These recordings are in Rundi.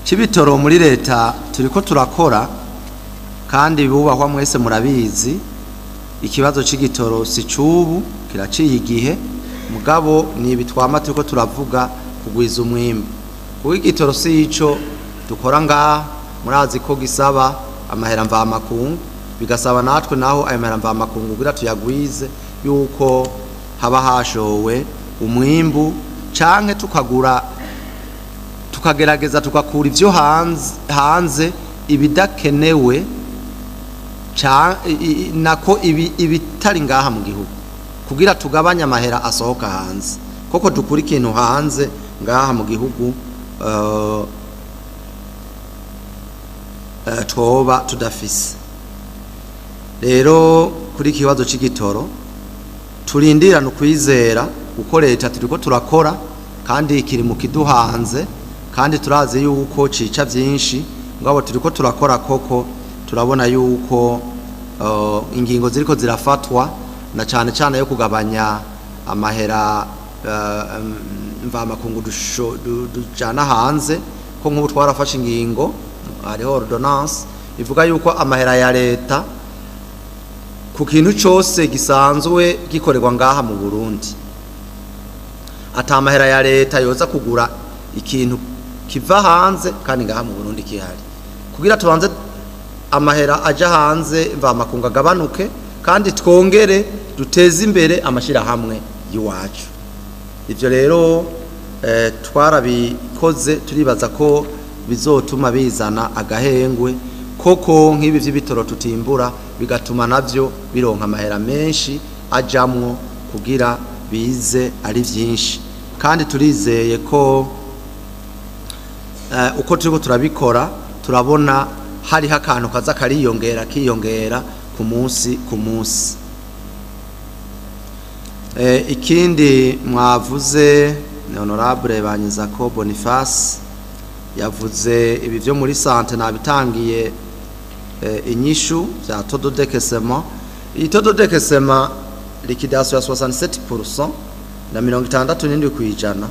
C'ibitoro muri leta turiko turakora kandi bubahwa mwese murabizi. Ikibazo c'igitoro si cubu, kiraciye igihe, mugabo ni ibitwama turiko turavuga kugwiza umwimbu. Kuko igitoro si ico dukora ngaha, murazi ko gisaba amahera mvamakungu, bigasaba natwe naho ayo mahera mvamakungu kugira tuyagwize yuko haba hashowe umwimbu, canke tukagura tukagerageza tugakura ivyo hanze ibidakenewe nako ibitari ngaha mu gihugu, kugira tugabanye amahera asohoka hanze. Koko dukura ikintu hanze ngaha mu gihugu twoba tudafise. Rero kuri ikibazo c'igitoro turindirana ukwizera, kuko leta turiko turakora kandi kiri mu kiduhanze, kandi turazi yuko cica vyinshi, ngabo turiko turakora koko turabona yuko ingingo ziriko zirafatwa na cane cane yo kugabanya amahera mvamakungu dujana hanze. Ko nk'ubu twarafashe ingingo, hariho ordonnance ivuga yuko amahera ya leta ku kintu cose gisanzwe gikorerwa ngaha mu Burundi, ata amahera ya leta yoza kugura ikintu kiva hanze kandi ngaha mu Burundi kihari, kugira tubanze amahera aja hanze mvamakungu agabanuke, kandi twongere duteze imbere amashirahamwe y'iwacu. Ivyo rero twarabikoze, turibaza ko bizotuma bizana agahengwe koko nk'ibi vy'ibitoro tutimbura, bigatuma navyo bironka amahera menshi ajamwo kugira bize ari vyinshi. Kandi turizeye ko uko turiko turabikora turabona hariho akantu kaza kariyongera kiyongera ku munsi ku munsi. Ikindi mwavuze ni honorable Banyizako Boniface yavuze ibi vyo muri sante, nabitangiye inyishu vya taux de décaissement. Iyi taux de décaissement liquidation ya 67% na 67%,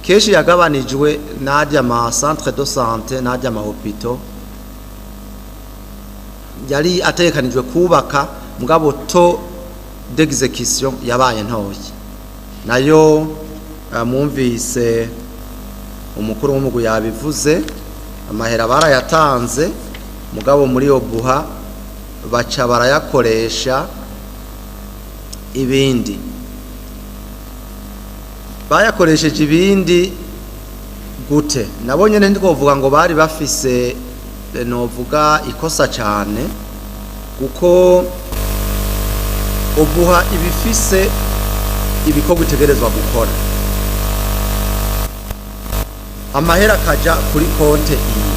kenshi yagabanijwe n'arya ma centre de santé n'arya ma hôpitaux yari ategekanijwe kubaka, mugabo taux d'exécution yabaye ntoya. Nayo mwumvise umukuru w'umugu yabivuze, amahera barayatanze, mugabo muri OBUHA baca barayakoresha ibindi. Bayakoresheje ibindi gute? Nabo nyene ndikovuga ngo bari bafise novuga ikosa cyane, kuko OBUHA ibifise ibikorwa itegerezwa gukora, amahera akaja kuri konte iyi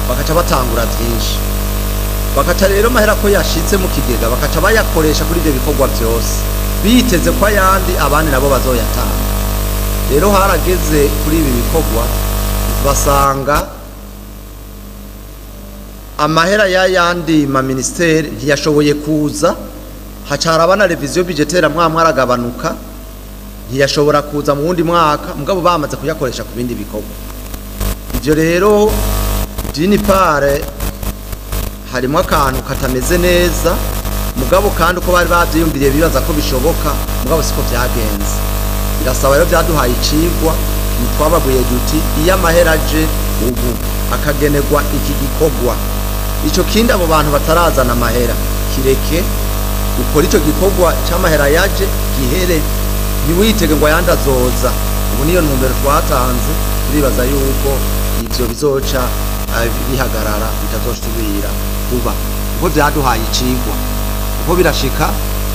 bakaca batangura byinshi, bakaca rero amahera ko yashitse mu kigega bakaca bayakoresha kuri ibyo bikorwa byose, biteze ko ayandi abandi nabo bazoyatanga. Rero harageze kuri ibi bikorwa basanga amahera y'ayandi ma ministeri ntiyashoboye kuza, hacara na révision budgétaire mwamwe aragabanuka, ntiyashobora kuza mu wundi mwaka, mugabo bamaze kuyakoresha ku bindi bikorwa. Ivyo rero d'une part harimo akantu katameze neza, mugabo kandi uko bari bavyiyumviriye bibaza ko bishoboka, mugabo siko vyagenze. Birasaba rero vyaduhaye icigwa, ntitwababwiye duti iyo amahera aje ubu akagenerwa iki gikorwa, ico kindi abo bantu batarazana amahera kireke ukora ico gikorwa c'amahera yaje gihere, ntiwitege ngo ayandi azoza. Ubu niyo ntumbero twatanze, turibaza yuko ivyo bizoca bihagarara bitazosubira kuba, kuko vyaduhaye icigwa. Kuko birashika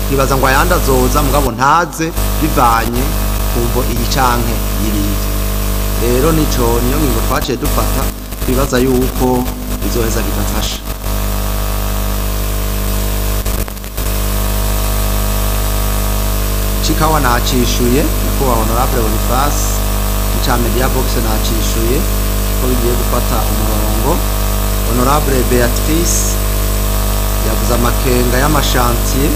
nkibaza ngo ayandi azoza, mugabo ntaze bivanye kumvo iyi canke iriya. Rero nico niyo ngingo twaciye dufata, twibaza yuko bizoheza bigafasha. Chikawa nacishuye nyakubahwa honorable Boniface, ica media box nacishuye ko bigiye gufata umurongo. Honorable Beatrice yavuze amakenga y'ama chantiers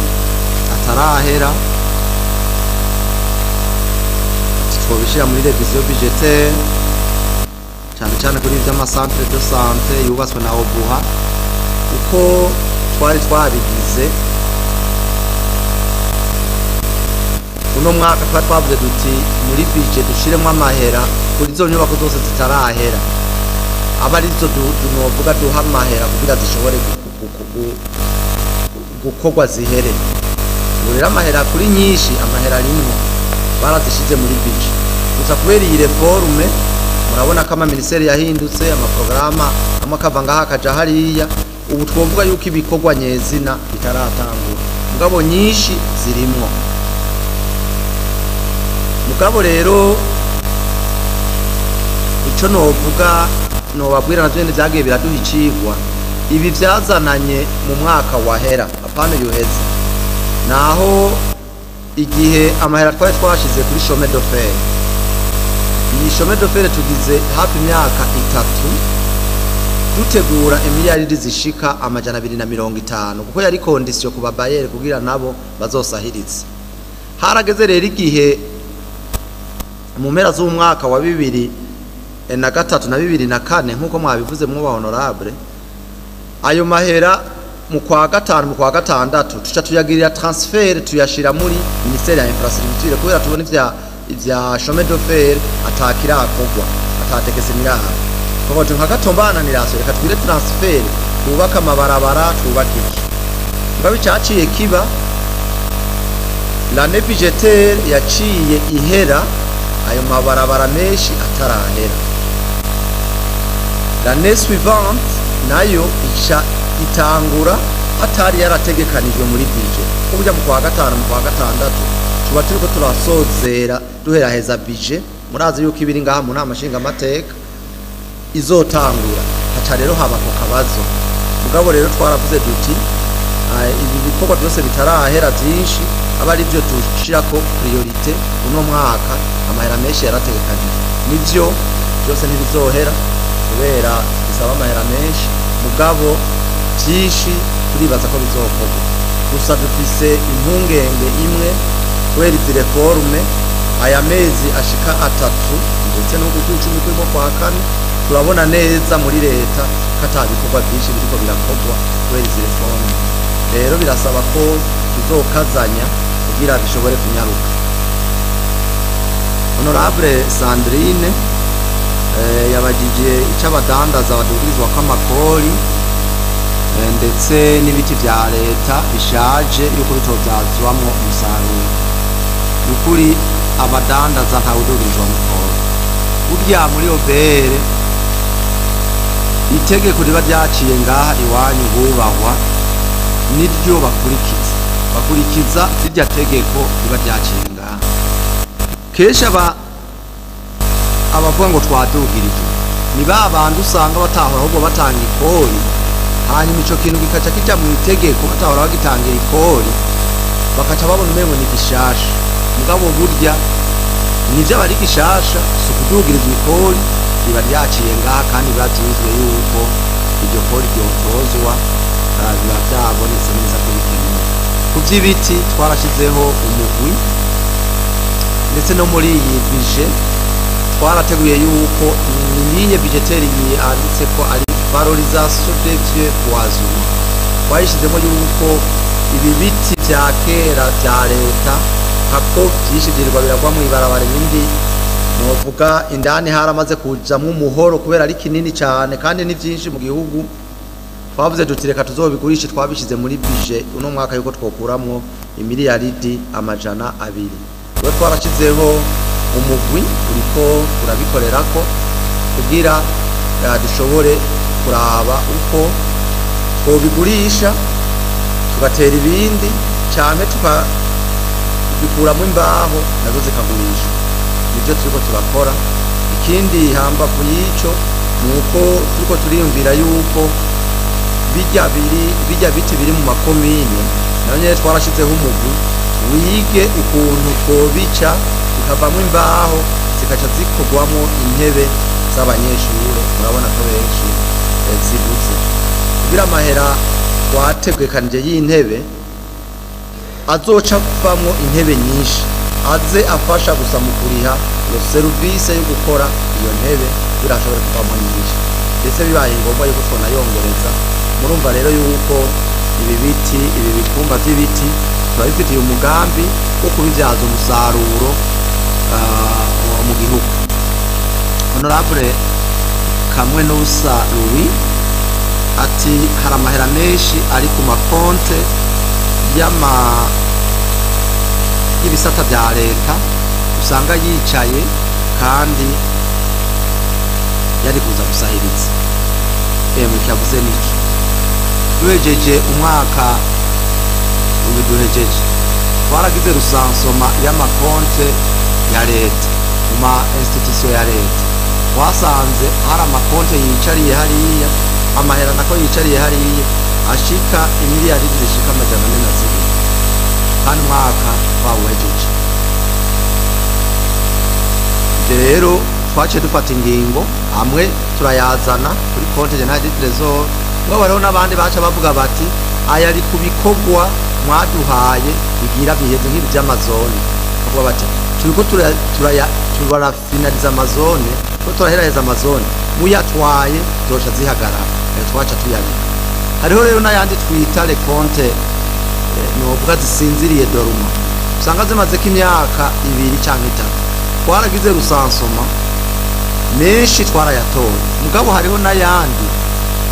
atarahera, ati twobishira muri révision budgétaire. cyane cyane kuri ivy'amacentre de santé yubatswe na Obuha. Uko twari twabigize uno mwaka, twari twavuze duti muri budget dushiremo amahera kuri zo nyubako zose zitarahera, aba arizo novuga duha amahera kugira zishobore gukorwa zihere. Ubu rero amahera kuri nyinshi, amahera arimwo barazishize muri budget. Gusa kubera iyi réforme, murabona ko amaministeri yahindutse, amaprograma amwe akava ngaha akaja hariya, ubu twovuga yuko ibikorwa nyezina bitaratangura, mugabo nyinshi zirimwo. Mugabo rero ico novuga, nobabwira navyo nyene vyagiye biraduha icigwa, ibi vyazananye mu mwaka wahera, apana yuheze, naho igihe amahera twari twashize kuri chemin de fer. Iyi chemin de fer tugize hafi imyaka 3 dutegura imiliyaridi zishika 250, kuko yari condition ku babayere kugira nabo bazosahirize. Harageze rero igihe mu mpera z'umwaka wa 2003 na 2004, nk'uko mwabivuze mwuba honorable, ayo mahera mu kwa gatanu, mu kwa gatandatu, tuca tuyagirira transfert, tuyashira muri ministère ya infrastructure, kubera tubona ivya chemin de fer atakirakorwa, atategese mirahara. Twabaje nka gatombananiraso, reka tugire transfert, twubaka amabarabara, twubaka iki. Mugabo icaciye kiba, l'année budgétaire yaciye ihera ayo mabarabara menshi atarahera. L'année suivante nayo ica itangura atari yarategekanijwe muri budget, ko burya mu kwa gatanu, mu kwa gatandatu tuba turiko turasozera, duheraheza budget. Murazi yuko ibiri ngaha mu nama nshingamateka izotangura, haca rero haba ako kabazo. Mugabo rero twaravuze duti ibi bikorwa byose bitarahera byinshi aba ari byo dushirako priorité uno mwaka, amahera menshi yarategekanijwe. Nivyo, byose ntibizohera kubera bisaba amahera menshi, mugabo byinshi turibaza ko bizokorwa. Gusa dufise impungenge imwe kubera izi réforme, aya mezi ashika 3 ndetse n'uku kw'icumi kurimo kwa kane, turabona neza muri leta ko ata bikorwa byinshi biriko birakorwa kubera izi réforme. Rero birasaba ko tuzokazanya kugira bishobore kunyaruka. Honorable Sandrine yabajije icyo abadandaza badugirizwa kw'amakori ndetse n'ibiti vya leta bishaje yuko bitovyazwamwo umusaruro. Nukuri abadandaza ntawe udugirizwa mukori. Burya muri OBR itegeko riba ryaciye ngaha iwanyu bubahwa niryo bakurikiza, bakurikiza rirya tegeko riba ryaciye ngaha. Kenshi abavuga ngo twadugirijwe ni ba bandi usanga batahora ahubwo batanga ikori, hanyuma ico kintu gikaca kija mu itegeko, batahora bagitangira ikori, bakaca babona umengo ni gishasha. Mugabo burya nivyo aba ari gishasha, si ukudugirizwa ikori, riba ryaciye ngaha kandi biba vyizwe yuko iryo kori ryotozwa, biba vyabonetse neza ko bikenewe. Ku vy'ibiti twarashizeho umugwi, ndetse no muri iyi budget twarateguye yuko ni ligne budgétaire yanditse ko ari valorisation des vieux boisements. Twayishizemo yuko ibi biti vya kera vya leta, hako vyinshi vyirirwa biragwa mw'ibarabara, ibindi novuga indani haramaze kujamwo umuhoro kubera ari kinini cane kandi ni vyinshi mu gihugu. Twavuze duti reka tuzobigurishe. Twabishize muri budget uno mwaka yuko twokuramwo imiliyaridi 200. We twarashizeho umugwi uriko urabikorerako kugira dushobore kuraba uko twobigurisha, tugatera ibindi, canke tukabikuramo imbaho nazo zikagurishwa. Nivyo turiko turakora. Ikindi hambavu y'ico ni uko turiko turiyumvira yuko bijya biti biri mu makomine nayo nyene twarashizeho umugwi wige ukuntu twobica bikavamwo imbaho, zikaca zikorwamwo intebe z'abanyeshure. Murabona ko benshi zibuze, kugira amahera twategekanije y'intebe azoca avamwo intebe nyinshi, aze afasha gusa mu kuriha Le service yo gukora iyo ntebe birashobora kuvamo nyinshi, ndetse bibaye ngombwa yuko twonayongereza. Murumva rero yuko ibi biti, ibi bikumba by'ibiti turabifitiye umugambi wo kubibyaza umusaruro mu gihugu. Honorable Kamwe n'ubusa Louis ati hari amahera menshi ari ku makonte y'ibisata bya leta usanga yicaye kandi yari kuza gusahiriza. Emwe cyavuze nico, duhejeje umwaka uyu duhejeje twaragize recensement y'amakonte ya leta mu ma institution ya leta. Twasanze hari amakonte yicariye hariya, amahera nako yicariye hariya ashika imiliyari zishika 402, kandi umwaka twawuhejeje. Ibyo rero twaciye dufata ingingo, amwe turayazana kuri compte générale du trésor, ngo hariho n'abandi baca bavuga bati aya ari ku bikorwa mwaduhaye bigira biheze nk'ibi by'amazone. Bavuga bati turiko turafinaliza amazone, ko turaheraheza amazone, muyatwaye zosha zihagarara, rero twaca tuyabika. Hariho rero n'ayandi twita les comptes novuga zisinziriye, dormants, usanga zimazeko imyaka 2 canke 3. Twaragize recensement, menshi twarayatoye, mugabo hariho n'ayandi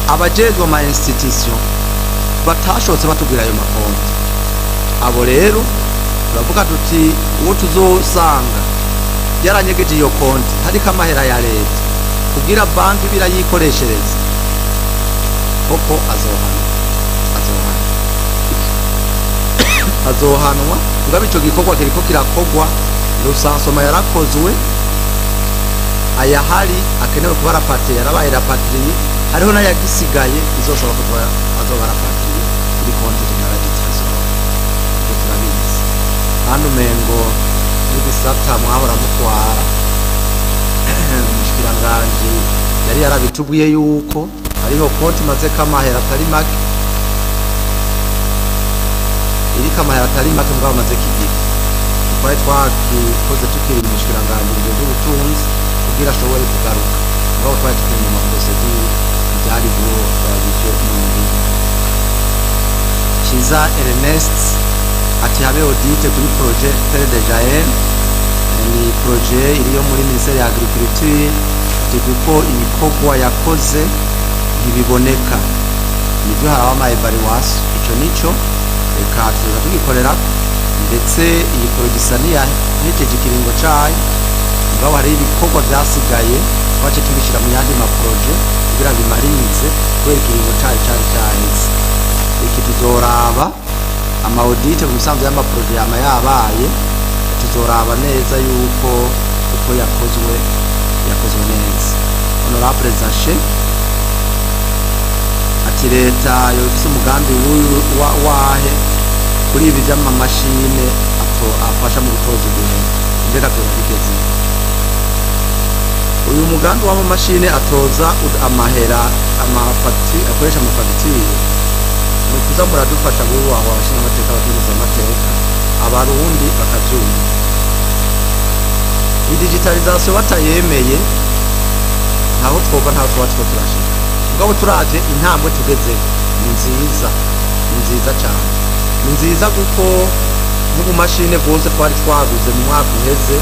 abajejwe ama institution batashotse batubwira ayo makonti. Abo rero turavuga tuti uwo tuzosanga yaranyegeje iyo konti hariko amahera ya leta kugira banki birayikoreshereza, koko azohanwa, azohanwa, azohanwa. Mugabo ico gikorwa kiriko kirakorwa, recensement yarakozwe, ayahari akenewe kuba rapatrié yarabaye rapatrié, hariho n'ayagisigaye bizosaba ko azoba rapatrié kuri compte générale du trésor. Ibyo turabizi, kandi umengo n'igisata mwahora mutwara, umushikiranganji yari yarabitubwiye yuko hariho konti imazeko amahera atari make, iriko amahera atari make, mugabo amazeko igihe. Twari twakikoze tukiri mu bushikiranganji bujejwe ubutunzi kugira ashobore kugaruka, mugabo twari tukiri mu ma procédures, byari bije mu ngiro. Kiza Ernest ati habe audit kuri projet Terre de Jael, ni projet iriyo muri ministère ya agriculture, ati kuko ibikorwa yakoze ntibiboneka. Nibyo, haraba ama évaluation, ico nico reka tuza tugikorera. Ndetse iyi projet isa niyahejeje ikiringo cayo, mugabo hari ibikorwa vyasigaye twace tubishira mu yandi ma projet kugira bimarize, kubera ikiringo cayo cari caheze. Iki tuzoraba ama audit mu bisanzwe y'ama projet yama yabaye, tuzoraba neza yuko uko yakozwe yakozwe neza. Honorable Zache ati leta yofise umugambi wahe kuri ibi vy'amamashine afasha mu gutoza uduhera? Mbega vyoba bigeze uyu mugambi w'amamashine atoza amahera, amafagitire, akoresha amafagitire? Ni ukuza muradufasha bubahwa abashinga amateka, abakenyeza amateka, abarundi bakavyumva. Iyi digitalisation batayemeye ntaho twova, ntaho tuba two turashika. Mugabo turavye intambwe tugezeko ni nziza, ni nziza cane, ni nziza kuko nk'ubumashine bwose twari twaguze mu mwaka uheze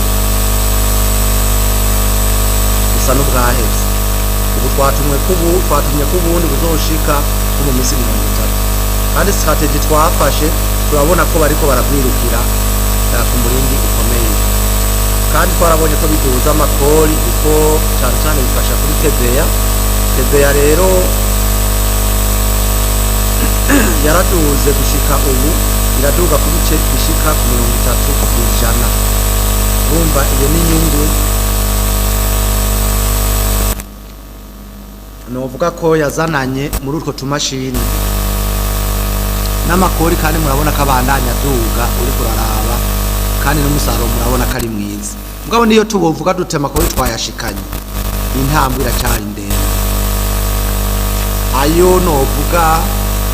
busa n'ubwaheze. Ubu twatumwe kubundi buzoshika nko mu minsi 30, kandi stratégie twafashe turabona ko bariko barabwirukira ku murindi ukomeye. Kandi twarabonye ko biduza amakori, kuko cyane cyane bifasha kuri TVA. TVA rero yaraduze, gushika ubu iraduga ku bice bishika ku 30%. Urumva iyo ni inyungu novuga ko yazananye muri utwo tumashini n'amakori. Kandi murabona ko abandanya aduga, uri kuraraba, kandi n'umusaruro murabona ko ari mwiza. Mugabo niyo tubovuga dute amakori twayashikanye, intambwe iracyari ndende. Ayo novuga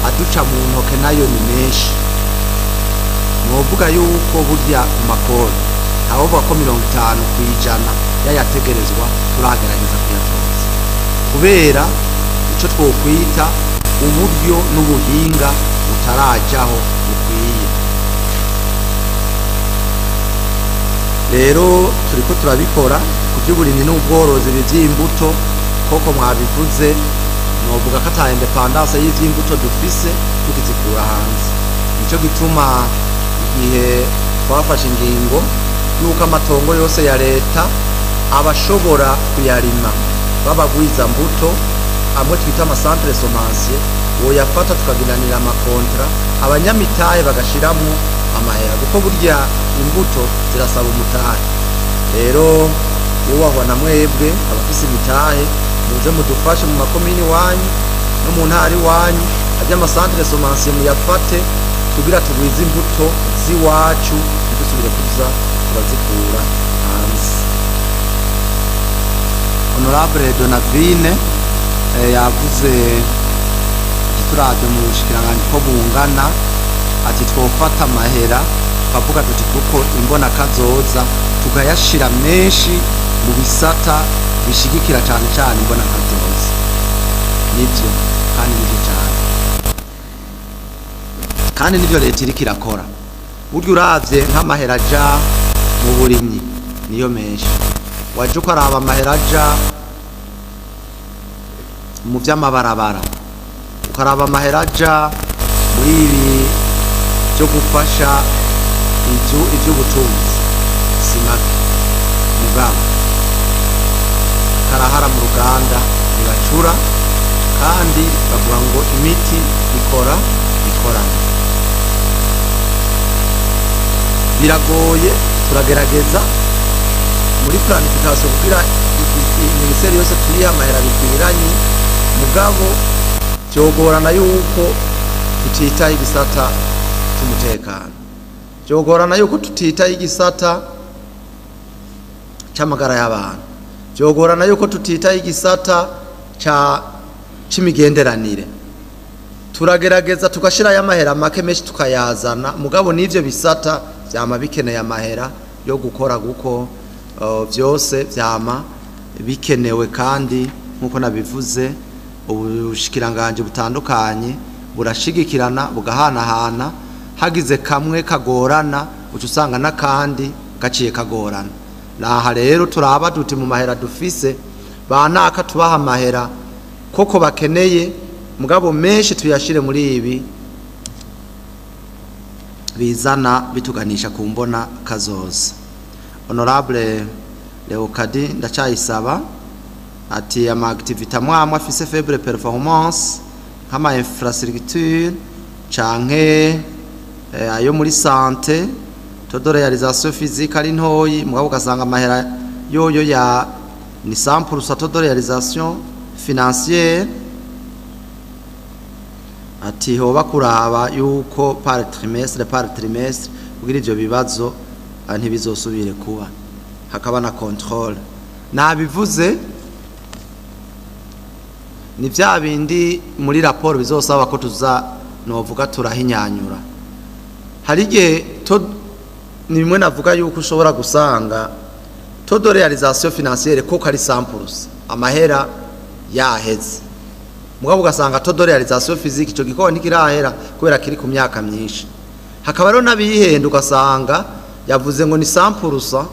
aduca mu ntoke nayo ni menshi. Novuga yuko burya ku makori Ntawovuga ko 50% yayategerezwa turagerageza kuyatoza, kubera ico twokwita uburyo n'ubuhinga butarajaho bukwiye. Rero turiko turabikora ku by'uburimyi n'ubworozi by'imbuto, koko mwabivuze, novuga ko ata independance y'ivy'imbuto dufise, tukizikura hanze. Nico gituma igihe twafashe ingingo yuko amatongo yose ya leta abashobora kuyarima babagwiza mbuto, amwe twita amasantere semencier, woyafata tukagiranira amakontra, abanyamitahe bagashiramwo amahera, kuko burya imbuto zirasaba umutahe. Rero wubahwa na mwebwe abafise imitahe, muze mudufashe mu makomini wanyu no mu ntara iwanyu, ajya amasantere semencier muyafate kugira tugwize imbuto z'iwacu, ntidusubire kuza turazikura hanze. Honorable Donavine yavuze ati turavye mu bushikiranganji ko bungana, ati twofata amahera tukavuga tuti kuko imbona kazoza tukayashira menshi mu bisata bishigikira cane cane imbona kazoza. Nivyo kandi nivyo cane, kandi nivyo leta iriko irakora. Burya uravye nk'amahera aja mu burimyi niyo menshi, waje ukaraba amahera aja mu vy'amabarabara, ukaraba amahera aja muri ibi byo gufasha ivy'ubutunzi, si make. Mugabo karahara mu ruganda ntibacura, kandi bavuga ngo imiti ikora ikorana. Biragoye, turagerageza muri planification kugira minisiteri yose tuyiha amahera bikwiranye, mugabo vyogorana yuko tutitaho igisata c'umutekano, vyogorana yuko tutitaho igisata c'amagara y'abantu, vyogorana yuko tutitaho igisata c'imigenderanire. Turagerageza tugashirayo amahera make menshi tukayazana, mugabo n'ivyo bisata vyama bikeneye amahera yo gukora, kuko vyose vyama bikenewe. Kandi nkuko nabivuze, ubushikiranganje butandukanye burashigikirana bugahanahana, hagize kamwe kagorana uca usanga n'akandi gaciye kagorana. Naha rero turaba duti mu mahera dufise banaka tubaha amahera koko bakeneye, mugabo menshi tuyashire muri ibi bizana bituganisha ku mbona kazoza. Honorable Leokadi Ndacayisaba ati ama activité amwe afise faible performance nk'ama infrastructure canke ayo muri santé, taux de réalisation physique ari ntoyi, mugabo ugasanga amahera yoyo ya ni 100% taux de réalisation financière. Ati hoba kuraba yuko par trimestre kugira ivyo bibazo ntibizosubire kuba, hakaba na contrôle. Nabivuze ni vya bindi muri raporo bizosaba ko tuza novuga turahinyanyura. Hari igihe ni bimwe navuga yuko ushobora gusanga taux de réalisation financière koko ari 100% amahera yaheze, mugabo ugasanga taux de réalisation physique ico gikorwa ntikirahera kubera kiri ku myaka myinshi. Hakaba rero n'abihenda ugasanga yavuze ngo ni 100%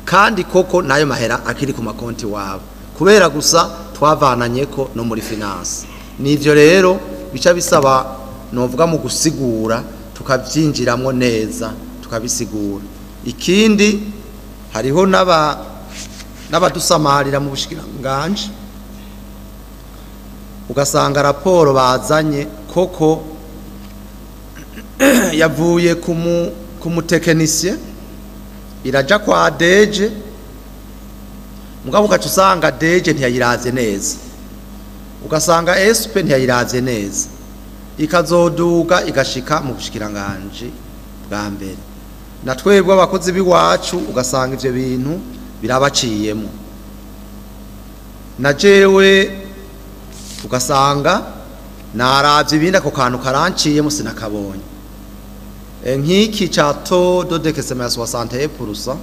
kandi koko nayo mahera akiri ku makonti wabo, kubera gusa twavananye ko no muri finance. Nivyo rero bica bisaba novuga mu gusigura tukavyinjiramwo neza tukabisigura. Ikindi hariho n'abadusamarira mu bushikiranganje, ugasanga raporo bazanye koko yavuye ku mutekinisiye iraja kwa deje, mugabo ugaca usanga deje ntiyayiravye neza, ugasanga SP ntiyayiravye neza, ikazoduga igashika mu bushikiranganje bwa mbere. Na twebwe abakozi b'iwacu ugasanga ivyo bintu birabaciyemo, na jewe ugasanga naravye ibindi ako kantu karanciyemo sinakabonye. Nk'iki ca taux de décaissement ya 61%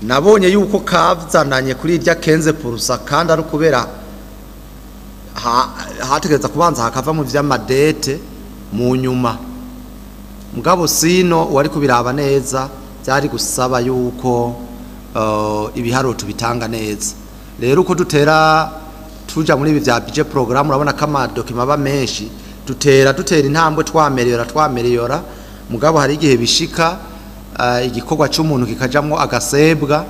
Nabonye yuko kavyananye kuri irya 15% kandi ari kubera hategereza kubanza hakava mu vy'amadete mu nyuma. Mugabo sino wari kubiraba neza byari gusaba yuko ibiharuro tubitanga neza. Rero uko dutera tuja muri ibi vya budget programme, urabona ko amadokima aba menshi, dutera intambwe twameriyora. Mugabo hari igihe bishika igikorwa cy'umuntu kikajamwo agasebwa.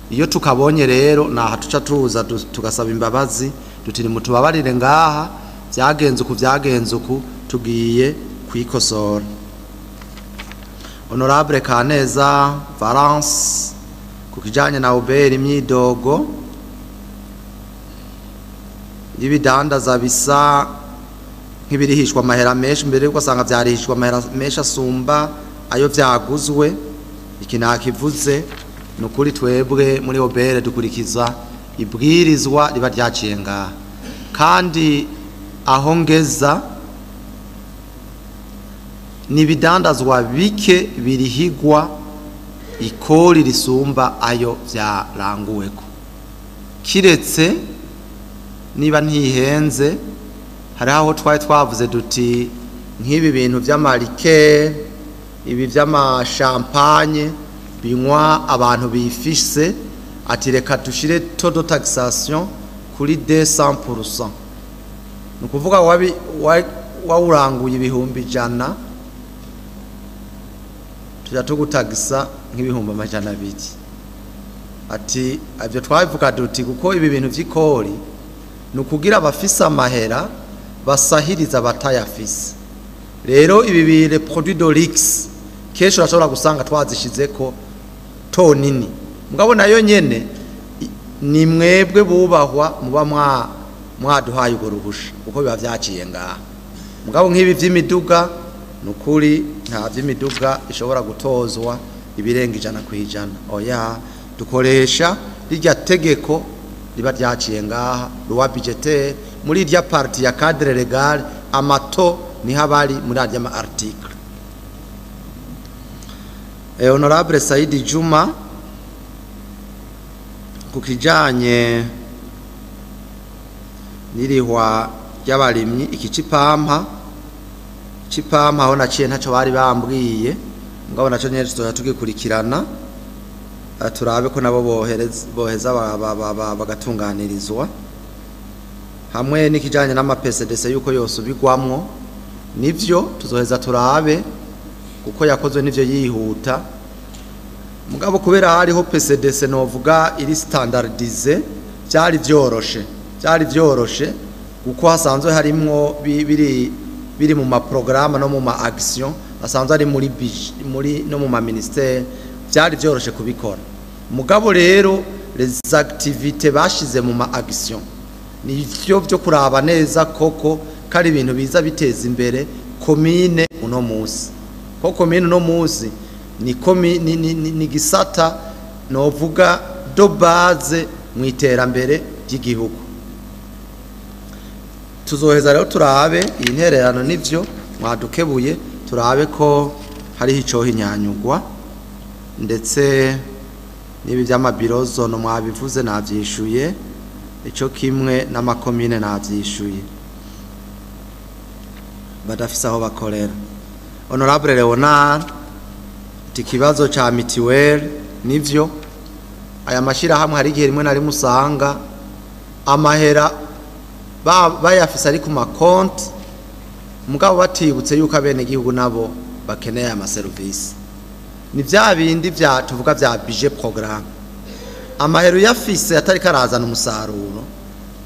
Iyo tukabonye rero naha tuca tuza tugasaba imbabazi, duti mutubabarire ngaha byagenze uku tugiye kwikosora. Honorable Kaneza Valence ku kijanye na Uberi imyidogo y'ibidandaza bisa nk'ibirihishwa amahera menshi, mbere yuko asanga vyarihishwa amahera menshi asumba ayo vyaguzwe. Iki nakivuze nukuri twebwe muri Obere dukurikiza ibwirizwa riba ryaciye ngaha, kandi aho ngeza ni ibidandazwa bike birihigwa ikori risumba ayo vyaranguweko, kiretse niba ntihenze hari aho twari twavuze duti nk'ibi bintu vy'amarike, ibi vy'amashampanye binywa abantu bifise, ati reka dushire taux de taxation kuri 200%. Ni ukuvuga wawuranguye 100,000 tuja tugutagisa nk'200,000. Ati ivyo twabivuga duti kuko ibi bintu vy'ikori ni ukugira abafise amahera basahiriza batayafise. Rero ibi bire produit de luxe kenshi urashobora gusanga twazishizeko to nini, mugabo nayo nyene ni mwebwe bubahwa muba mwaduhaye urwo ruhusha kuko biba vyaciye ngaha. Mugabo nk'ibi vy'imiduga nukuri nta vy'imiduga ishobora gutozwa ibirenga 100%. Oya, dukoresha rirya tegeko riba ryaciye ngaha loi budgétaire muri irya partie ya cadre légal, amato niho abari muri arya ma article. Honorable Saidi Juma ku kijanye n'irihwa ry'abarimyi, iki cipampa aho naciye ntaco bari bambwiye, mugabo naco nyene tuzoja tugikurikirana turabe ko nabo boheza bagatunganirizwa, hamwe n'ikijanye n'ama PCDC yuko yosubigwamwo. Nivyo tuzoheza turabe kuko yakozwe nivyo yihuta, mugabo kubera hariho PCDC novuga iri standardize byari vyoroshe kuko hasanzwe harimwo biri mu ma programme no mu ma action asanzwe ari muri muri no mu ma ministère, byari vyoroshe kubikora. Mugabo rero les activités bashize mu ma action nivyo byo kuraba neza koko kari ibintu biza biteza imbere commune uno munsi. Ko commune uno munsi ni ni gisata novuga do base mu iterambere ry'igihugu. Tuzoheza rero turabe iyi ntererano nivyo mwadukebuye, turabe ko hariho ico hinyanyugwa, ndetse n'ibi by'amabirozo no mwabivuze navyishuye, ico kimwe n'amakomine navyishuye badafise aho bakorera. Honorable Leonard ati kibazo ca mitiweli nivyo aya mashirahamwe hari igihe rimwe na rimwe usanga amahera bayafise ari ku makonti, mugabo batibutse yuko abene gihugu nabo bakeneye ama service. Ni vya bindi vya tuvuga vya budget programme, amahera yafise atari karazana umusaruro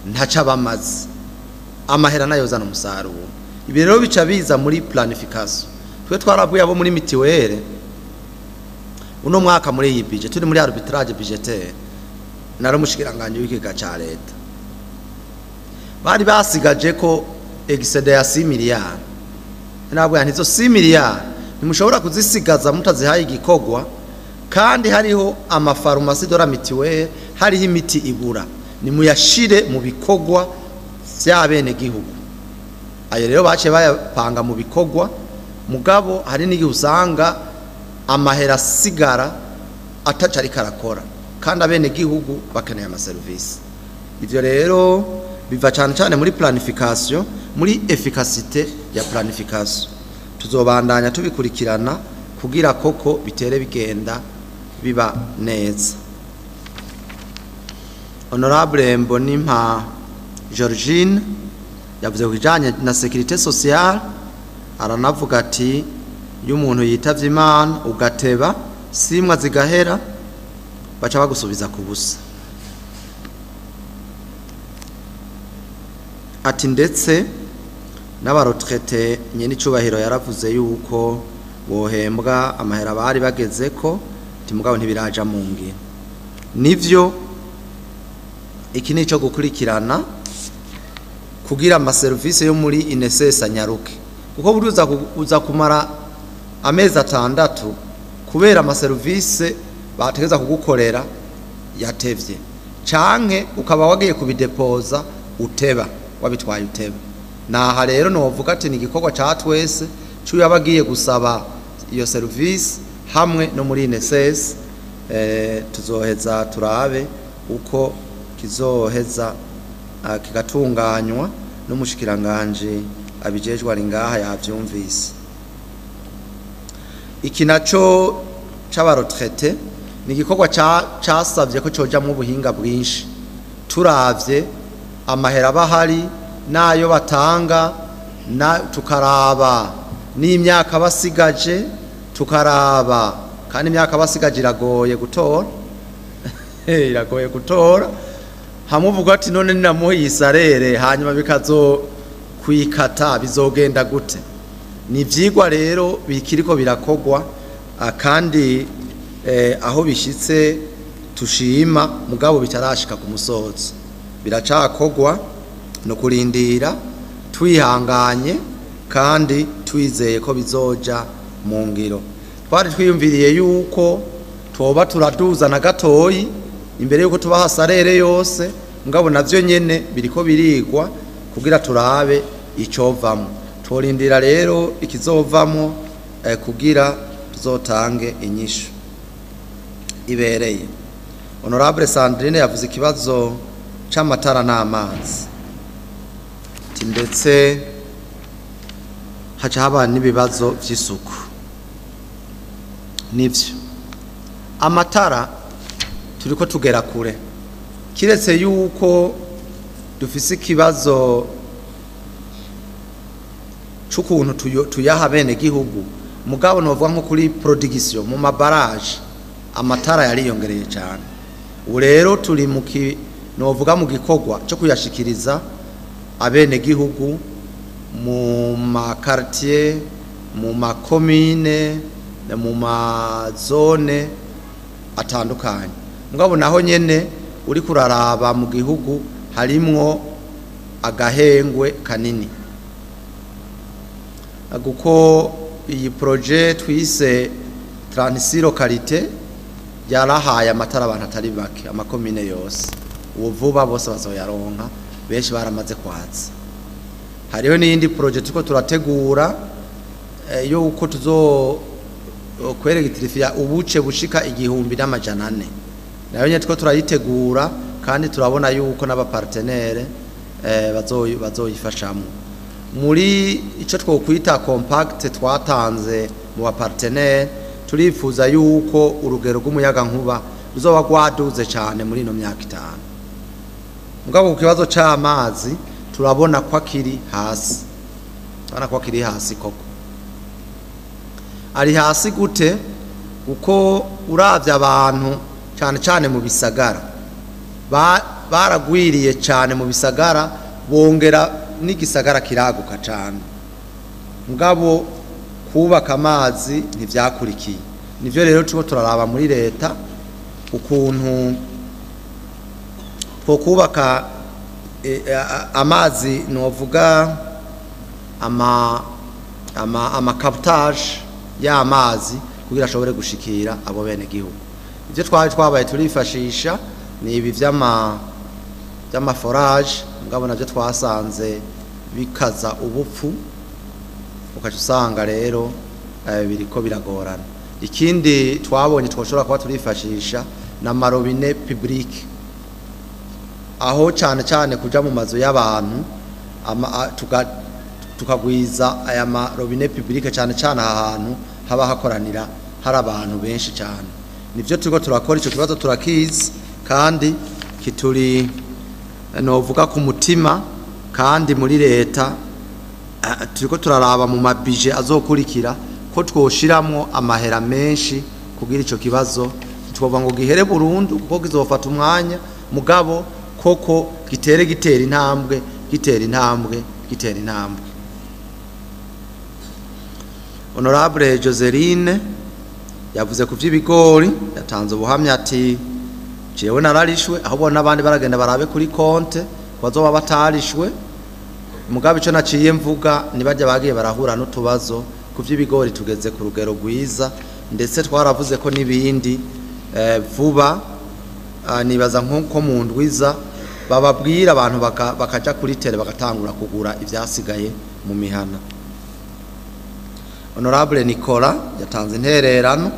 ntaca bamaze, amahera nayo zana umusaruro. Ibi rero bica biza muri planification. Twe twarabwiye abo muri mitiwele uno mwaka muri iyi budget turi muri arbitrage budgetaire, naramushikiranganje w'ikiga ca leta, bari basigaje ko excédé ya 6 miliyari. Nabwo yantizo 6 miliyari ntimushobora kuzisigaza mutazihaye igikogwa, kandi hariho amafarumasi dora mitiwele, hariho imiti igura, nimuyashire mu bikogwa vy'abene gihugu. Ayo rero bace bayapanga mu bikogwa, mugabo hari n'igihe usanga amahera asigara ataca ariko arakora, kandi abene gihugu bakeneye amaserivisi. Ivyo rero biva cyane cyane muri planification, muri efficacité ya planification. Tuzobandanya tubikurikirana kugira koko bitere bigenda biba neza. Honorable Mbonimpa Georgine yavuze ku bijanye na sécurité sociale, aranavuga ati iyo umuntu yitavye Imana ugateba simwa zigahera baca bagusubiza ku busa. Ati ndetse n'abaretraite nyene icubahiro yaravuze yuko bohembwa amahera bari bageze ko timugabo ntibiraja mu ngiro. Nivyo, iki nico gukurikirana kugira ama service yo muri INSS anyaruke, kuko buruza uza kumara amezi 6 kubera ama service bategeza kugukorera yatevye, canke ukaba wagiye kubidepoza uteba wabitwaye uteba. Naha rero novuga ati ni igikorwa ca twese cy'uyu abagiye gusaba iyo service hamwe no muri INSS, tuzoheza turabe uko kizoheza kigatunganywa n'umushikiranganje abijejwe ari ngaha yavyumvise. Iki naco c'abaretraite ni igikorwa casavye ko cojamwo ubuhinga bwinshi, turavye amahera bahari nayo batanga, na tukaraba n'imyaka basigaje, tukaraba kandi imyaka basigaje iragoye gutora iragoye gutora. Hamwe uvuga ati none ninamuha isarere hanyuma bikazo kwikata bizogenda gute? Ni ivyigwa rero bikiriko birakogwa, kandi aho bishitse tushima, mugabo bitarashika ku musozo, biracakogwa no kurindira twihanganye kandi twizeye ko bizoja mu ngiro. Twari twiyumviriye yuko twoba turaduza na gatoyi imbere yuko tubaha sarere yose, mugabo navyo nyene biriko birigwa kugira turabe icovamwo. Tworindira rero ikizovamwo kugira tuzotange inyishu ibereye. Honorable Sandrine yavuze ikibazo c'amatara n'amazi, ati ndetse haca haba n'ibibazo vy'isuku. Nivyo, amatara turiko tugera kure, kiretse yuko dufise ikibazo c'ukuntu tuyaha bene gihugu, mugabo novuga nko kuri production mu mabaraje amatara yariyongereye cyane. Ubu rero turi mu novuga mu gikorwa cyo kuyashikiriza abene gihugu mu ma quartier, mu ma commune, mu ma zone atandukanye. Mugabo naho nyene uri kuraraba mu gihugu harimwo agahengwe kanini, kuko iyi projet twise transiro qualité yarahaye amatara abantu atari bake, amakomine yose ubu vuba bose bazoyaronka, benshi baramaze kwatsa. Hariho n'iyindi projet tuko turategura yo uko tuzo kweregitrifia ubuce bushika 1400, nayo nyene tuko turayitegura kandi turabona yuko n'abapartenaire bazoyifashamo. Muri ico twokwita compact twatanze mu bapartenaire, turifuza yuko urugero rw'umuyaga nkuba ruzoba rwaduze cyane muri ino myaka 5. Mugabo ku kibazo c'amazi turabona ko akiri hasi, turabona ko akiri hasi koko. Ari hasi gute? Kuko uravye abantu cyane cyane mu bisagara baragwiriye cyane mu bisagara, bongera n'igisagara kiraguka cyane, mugabo kubaka amazi ntivyakurikiye. Nivyo rero tuko turaraba muri leta ukuntu twokubaka amazi, novuga ama captage y'amazi kugira ashobore gushikira abo bene gihugu. Ivyo twari twabaye turifashisha ni ibi vy'ama forage, mugabo navyo twasanze bikaza ubupfu, ukaca usanga rero biriko biragorana. Ikindi twabonye twoshobora kuba turifashisha na marobine public, aho cyane cyane kuja mu mazu y'abantu tukagwiza aya marobine public cyane cyane ahantu haba hakoranira hari abantu benshi cyane. Nivyo turiko turakora, ico kibazo turakizi kandi kituri novuga ku mutima, kandi muri leta turiko turaraba mu mabije azokurikira ko twoshiramwo amahera menshi kugira ico kibazo twovuga ngo gihere burundu, kuko kizofata umwanya, mugabo koko gitere gitera intambwe, gitera intambwe, gitera intambwe. Honorable Joseline yavuze ku vy'ibigori, yatanze ubuhamya ati jewe nararishwe, ahubwo n'abandi baragenda barabe kuri konte bazoba batarishwe. Mugabo ico naciye mvuga nibajya bagiye barahura n'utubazo ku vy'ibigori, tugeze ku rugero rwiza, ndetse twaravuze ko n'ibindi vuba nibaza nko mu ndwiza bababwira abantu bakaja kuri tele bagatangura kugura ivyasigaye mu mihana. Honorable Nicola yatanze intererano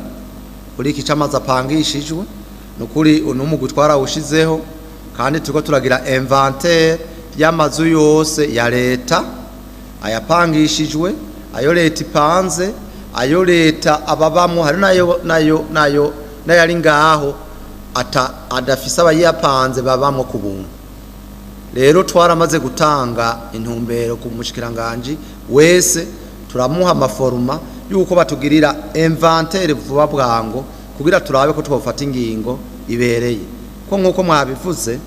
kuri iki camazi apangishijwe, nukuri unumugwi twarawushizeho kandi turiko turagira inventaire y'amazu yose ya leta, ayapangishijwe, ayo leta ipanze, ayo leta ababamwo, hari nayo nayo nayo nayari ngaho adafise abayapanze babamwo ku buntu. Rero twaramaze gutanga intumbero ku mushikiranganje wese, turamuha amaforuma yuko batugirira inventaire vuba bwango kugira turabe ko twofata ingingo ibereye. Ko nkuko mwabivuze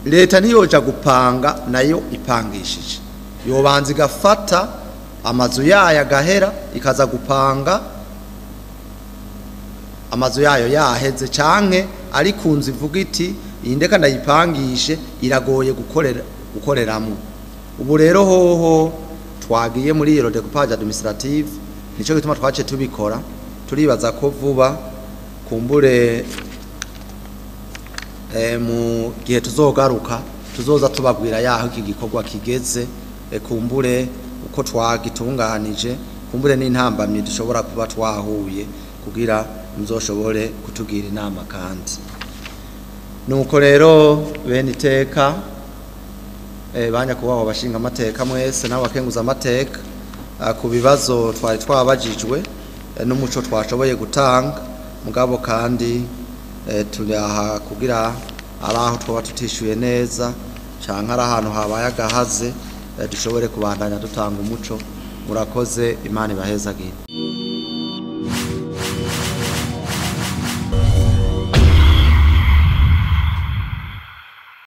leta ntiyoja gupanga nayo ipangishije, yobanza igafata amazu yayo agahera ikaza gupanga amazu yayo yaheze, canke ari ku nzu ivuga iti iyi ndeka ndayipangishe iragoye gukoreramwo. Ubu rero hoho twagiye muri iyo découpage administrative, nico gituma twace tubikora, turibaza ko vuba kumbure mu gihe tuzogaruka tuzoza tubabwira yaho iki gikorwa kigeze, kumbure uko twagitunganije, kumbure n'intambamyi dushobora kuba twahuye kugira muzoshobore kutugira inama. Kandi nuko rero bene iteka banyakubaho bashinga amateka mwese n'abakenguza amateka, ku bibazo twari twabajijwe n'umuco twashoboye gutanga, mugabo kandi turi aha kugira ari aho twaba tutishyuye neza canke ari ahantu habaye agahaze, dushobore kubandanya dutanga umuco. Murakoze, Imana ibahezagire.